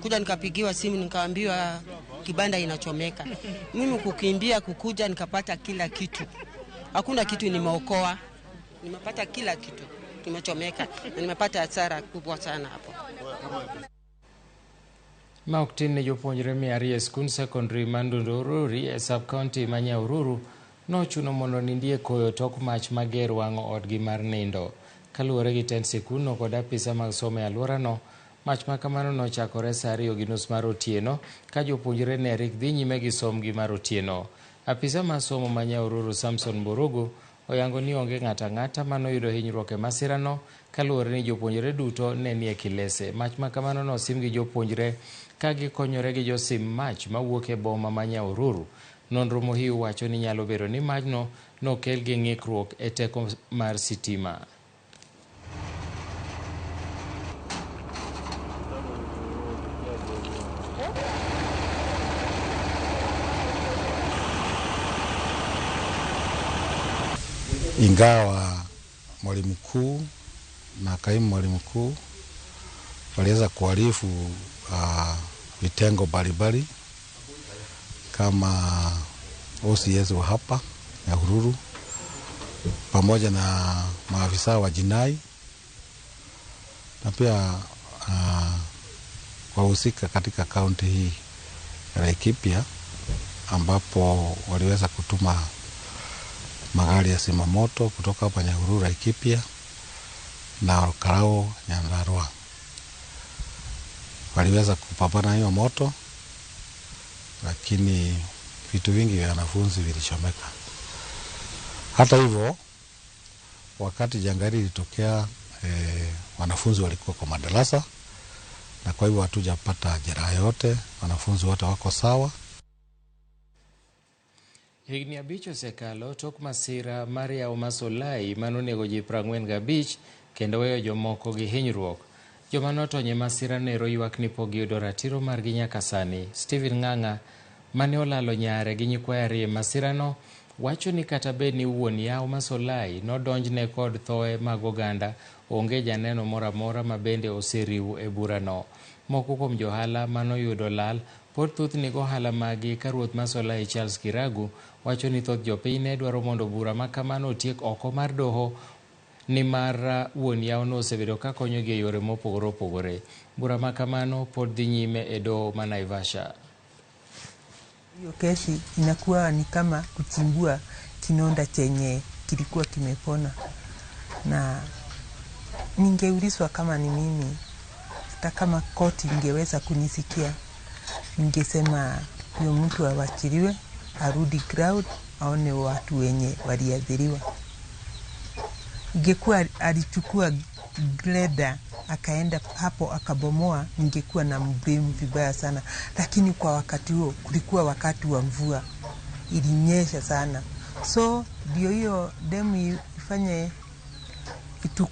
Kuja nikapigiwa simu nikaambiwa kibanda inachomeka. Mimi kukimbia kukuja nikapata kila kitu, hakuna kitu nimeokoa, nimepata kila kitu kimechomeka na nimepata hasara kubwa sana hapo. Ma ok tin ne jopuonjre 200 e skund sekondari ma Ndundururi e sub-county ma Nyahururu nochuno mondo onindie koyo tok mach mager wang'o odgi mar nindo. Kaluwore gi tend sikundno kod apisa mag somo e alworano, mach ma kamano nochakore saa 2:30 mar otieno ka jopuonjre ne rik dhi nyime gi sombgi mar otieno. Apisa mar somo ma Nyahururu Samson Mburugu oyango ni onge ng'ato ang'ata manoyudo hinyruok e masirano kaluwore ni jopuonjre duto ne nie kilese. Mach ma kamano nosim gi jopuonjre ka gikonyore gi josim mach mawuok e boma ma Nyahururu. Nonro mohiu wacho ni nyalo bedo ni majno nokel gi ng'ikruok e teko mar sitima. Ingawa mwalimu mkuu na kaimu mwalimu mkuu waliweza kuarifu vitengo mbalimbali kama OCS wa hapa Nyahururu pamoja na maafisa wa jinai na pia wahusika katika kaunti hii ya Laikipia, ambapo waliweza kutuma magari ya zimamoto kutoka hapa Nyahururu Laikipia na Olkalou Nyandarua. Waliweza kupambana hiyo moto, lakini vitu vingi vya wanafunzi vilichomeka. Hata hivyo, wakati janga hili lilitokea, wanafunzi walikuwa kwa madarasa, na kwa hivyo hatujapata jeraha yote, wanafunzi wote wako sawa. Higni 5 osekalo tok masira mar yawo Masolai manonego ji 45 kendo weyo jomoko gi hinyruok. Joma notony e masira nero ywak ni pok giyudo ratiro margi nyaka sani. Stephen Ng'ang'a mane olalo nyare gi nyikwaye 2 e masirano wacho ni kata bed ni wuon yawo Masolai nodonjne kod thoe mag oganda, onge janeno moro amora ma bende oseriw e burano. Moko kuom johala manoyudo lal pod thothni gohala maggi ka ruoth Masolai Charles Kiragu wacho ni thoth jopiny ne dwaro mondo bura ma kamano otiek oko mar doho nimar wuon yawono osebedo ka konyogi e yore mopogore opogore. Bura ma kamano pod dhi nyime e doho ma Naivasha. Hiyo kesi inakuwa ni kama kuchimbua kinonda chenye kilikuwa kimepona, na ningeulizwa kama ni mimi, hata kama koti ingeweza kunisikia, ningesema huyo mtu awachiliwe, arudi ground, aone watu wenye waliathiriwa. Ingekuwa alichukua greda akaenda hapo akabomoa, ningekuwa na mblame vibaya sana, lakini kwa wakati huo kulikuwa wakati wa mvua, ilinyesha sana, so ndio hiyo demu ifanye itukue.